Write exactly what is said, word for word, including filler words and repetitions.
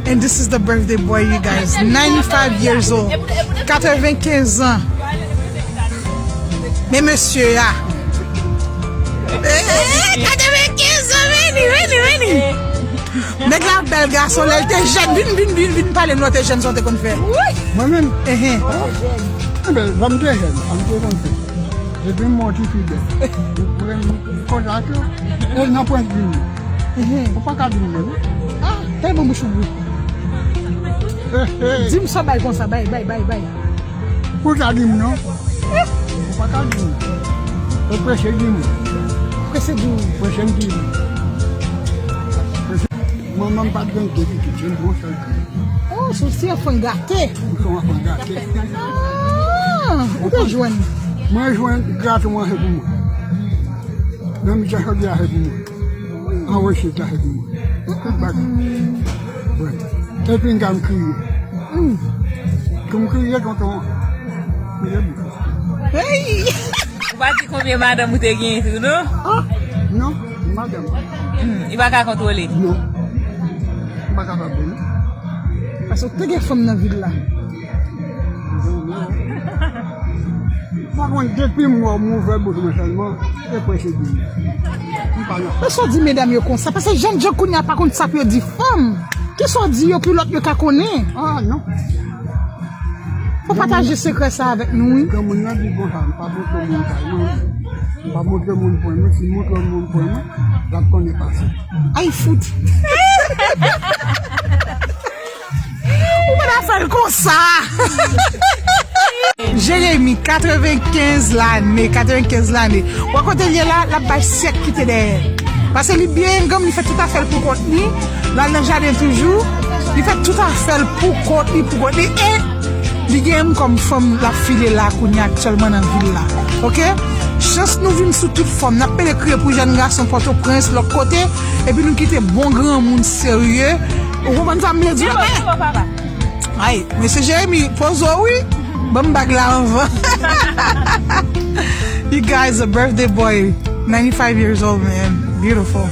And this is the birthday boy, you guys. Ninety-five years old. Katrevenkenz an. Men mesye a. Eh, katrevenkenz an, vini, vini, vini. Nèg la bèl gason, lè l te jèn, vin, vin, vin, vin pale nou lè w te jèn, sa w te konn fè. Mwen menm? Ehe. Enben, lè m te jèn, sa m te konn fè. Depi m wè yon tifi bèl, mwen, mwen, konsa tou, e nan pwens di m. Ou pa ka di m non. Ah, tèlman bouch ou gou. Di m sa w bay konsa, bay, bay, bay, bay. Ou pa ka di m non. Ou pa ka di m. Ou prese di m. Prese di m. Prese m di m. Manman m pa t gen de pitit, se yon sèl pitit. Oh, se yon ti anfan gate. M se yon anfan gate. Ah, ou te jwenn. Mwen jwenn gate mwen se pou mwen. Nan mitan chòdyè a se pou mwen. Anwo sit la se pou mwen. Tout bak. Bon. Epi m ka m kriye. Tou m kriye, tonton. Kriye bouch. Hey! Ou pa di konbyen madanm ou te genyen tou, non? Ah, non, madanm. Hmm, li pa ka kontwole? Non. M pa kapab, non. Paske ou te gen fanm nan vil la. Pa konn, depi m wè w, m ouvè bouch mwen sèlman, e pwese di m. M pa nan. Men sa w di medam yo konsa, paske jèn jan kounye a pa konn sa pou yo di fanm. Kisa w di yo pou lòt yo ka konnen? Ah, non. Fò pataje sekrè sa avèk nou, wi. Granmoun nan di konsa, m pa montre moun kay mwen. M pa montre moun pwen mwen, si m montre moun pwen mwen, l ap konnen pase. Ay, fout. Ou pa ta fè l konsa. Jeremi, katrevenkenz lane, katrevenkenz lane. Ou wè kote l ye la, l ap bay syèk kite dèyè. Paske li byen granm, li fè tout afè l pou kont li. L al nan jaden toujou. Li fè tout afè l pou kont li, pou kont li. E li gen m kòm fanm l ap file la kounye a aktyèlman nan vil la. Oke? Chans nou vin sou tout fòm. N ap pede kriye pou jèn gason Pòtoprens, lòt kote. Epi nou kite bon granmoun serye. Ou konprann sa m vle di w la? Ay, mesye Jeremi, poze w wi. Ban m bag la anvan. You guys, a birthday boy, ninety-five years old, man. Beautiful.